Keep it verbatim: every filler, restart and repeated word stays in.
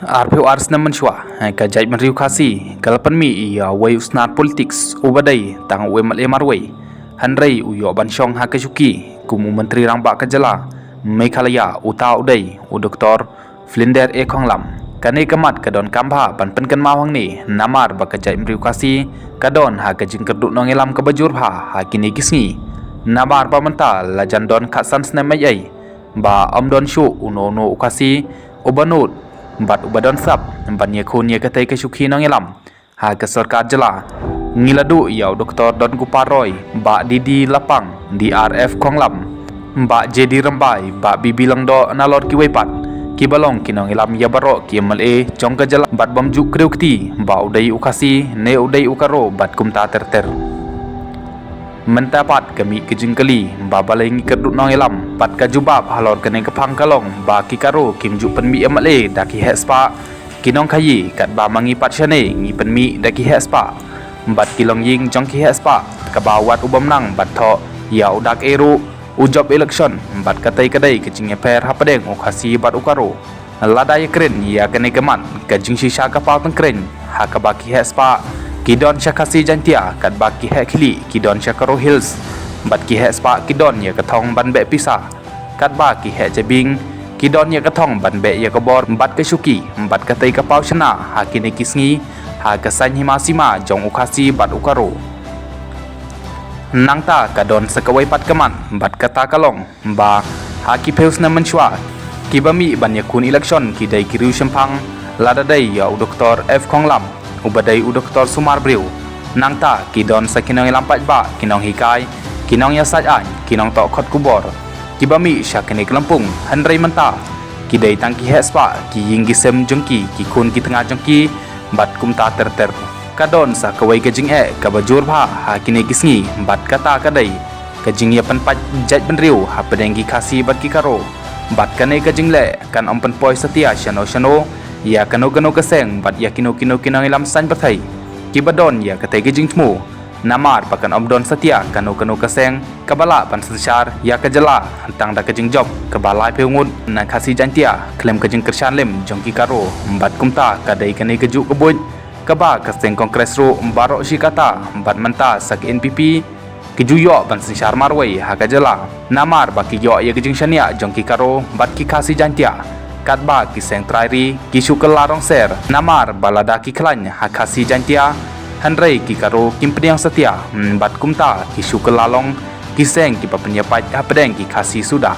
Arphew ar snem mynshuwa, ka jaitbynriew Khasi ka la pynmih ïa uwei u snar politiks uba dei tang u MLA marwei, hynrei u ïoh ban shong ha ka shuki kum u Myntri Rangbah ka jylla Meghalaya, uta u dei u Doktor Flinder A Khonglam. Kane ka mat ka donkam bha ban pynkynmaw hangne namar ba ka jaitbynriew Khasi ka don ha ka jingkyrduh nongïalam kaba jur bha ha kine ki sngi. Namar ba mynta la jan don khatsan snem eiei ba ym don shuh uno uno u Khasi uba nud bad uba don sap ban ïakhun ïa katei ka shuki nongïalam ha ka sorkar jylla. Ngi la duh ïa u Doktor Dongopal Roy, Bah D D Lapang, D R F Khonglam, Bah J D Rymbai, Bah B B Lyngdoh, nalor kiwei pat kiba long ki nongïalam ïa baroh ki MLA jong ka jylla, bad bym ju kdew kti ba u dei u Khasi ne u dei u Garo bad kumta ter ter. Mynta pat ka mih ka jingkylli ba balei ngi kyrduh nongïalam, bad ka jubab halor kane ka phang ka long ba ki Garo kim ju pynmih MLA da ki heh spah ki nongkhaïi, katba ma ngi pat shane ngi pynmih da ki heh spah bad ki longïing jong ki heh spah, kaba wat u bym nang ban thoh ïa u dak ei ruh u job election. Bad katei ka dei ka jingïapher hapdeng u Khasi bad u Garo. Lada ïakren ïa kane ka mat, ka jingshisha ka paw tyngkreiñ ha kaba ki heh spah ki don sha Khasi Jaintia, katba ki heh khlieh ki don sha Garo Hills, bad ki heh spah ki don ïa ka thong ban beh pisa, katba ki heh jabieng ki don ïa ka thong ban beh ïa ka bor bad ka shuki. Bad katei ka paw shna ha kine ki sngi ha ka saiñ hima sima jong u Khasi bad u Garo. Nangta ka don sa kawei pat ka mat, bad kata ka long ba ha ki phew snem mynshuwa, kiba mih ban ïakhun election ki dei ki riew shemphang, lada dei ïa u Doktor F Khonglam uba dei u doktor sumar briew. Nangta ki don sa ki nongïalam paidbah, ki nonghikai, ki nongïasaid aiñ, ki nongtohkhot khubor, kiba mih sha kane ka lympung, hynrei mynta ki dei tang ki heh spah, ki ïing ki sem jong ki, ki khun ki tnga jong ki, bad kumta ter ter. Ka don sa kawei ka jingeh kaba jur bha ha kine ki sngi, bad kata ka dei ka jingïapynpait jaitbynriew hapdeng ki Khasi bad ki Garo. Bad kane ka jingleh kan ym pynpoi satia shano shano ïa kano kano ka seng bad ïa kino kino ki nongïalam saiñ pyrthei kiba don ïa katei ka jingthmu. Namar ba kan ym don satia kano kano ka seng kaba lah ban synshar ïa ka jylla tang da ka jingjop kaba laiphew ngut na Khasi Jaintia, khlem ka jingkyrshan lem jong ki Garo. Bad kumta ka dei kane kajuh ka buit kaba ka seng Congress ruh baroh shi katta bad mynta sa ka NPP ki ju ïoh ban synshar marwei ha ka jylla, namar ba ki ïoh ïa ka jingshaniah jong ki Garo bad ki Khasi Jaintia. Katba ki seng trai ri ki shu kylla rong ser, namar ba lada ki khlaiñ ha Khasi Jaintia, hynrei ki Garo kim pdiang satia, hmm, bad kumta ki shu kylla long ki seng kiba pynïapait hapdeng ki Khasi suda.